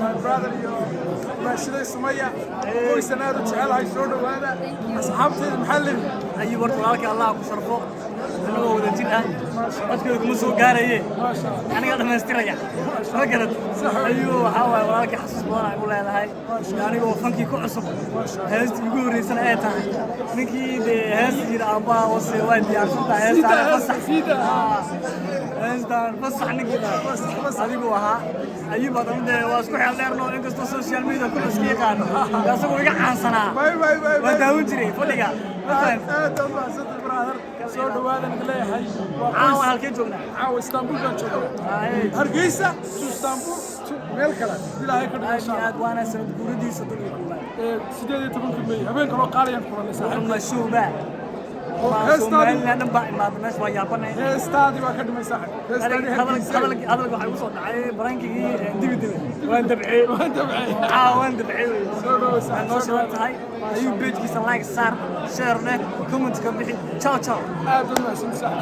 My brother iyo maashiday Sumaya, qoysan aad u jecelahay. Soo dhowaada asxaabtayda. Maxaa leeyihi? Ayuu horta walaalkii, Allah ku sharfo. Anagoo wada jir ah, codkooda kuma soo gaaraye. Maasha Allah. Aniga dhammaystiraya, ma garat? Ayuu waxaa waaye walaalkii, xasuus badan ay u leedahay anigoo fankii ku cusub, heestii ugu horreysana ay tahay. Ninkii dee heesta jira aabbaha hoose waa diyaarsan tahay heestaan fasax. Sida. Heestaan fasax ninkii adigu ahaa. Ayuu badan dee waa isku xeel dheerno, inkastoo social media kula iska yaqaano, dee asagoo iga caansanaa. Bay bay bay. Waa daawan jiray fadhiga, ma Aad fahamtid? Aad baad mahadsantay, brother. Soo dhawaadan idin leeyahay. Waa Caawa qoys. Halkee joognaa? Caawa Istanbul baan joognaa. Ay. Hargeysa to Istanbul to meel kale ilaahay ka dhigo. Aad Insha iyo Allah. Aad waana sanad guuradiisa 31aad. Ee, 18-ka May, habeen kaloo qaalayaan kulanay, saaxiib. Mashuuba. Heestaadii. Somaliland dhan baa imaada meesha, waa yaabanay. Heestaadii baa ka dhimay, saaxiib, heestaadii Hargeysa. Hadalka waxaa igu soo dhacay barankigii dibi dibi, waan dabcey. Waan dabcey. Caawa waan dabcey. Soo dhawo, saaxiib. Noo Soo shidan dhawo. tahay. Ayuu page-kiisa like saar, share leh, comment ka bixi. Ciao ciao. Aad u mahadsan, saaxiib.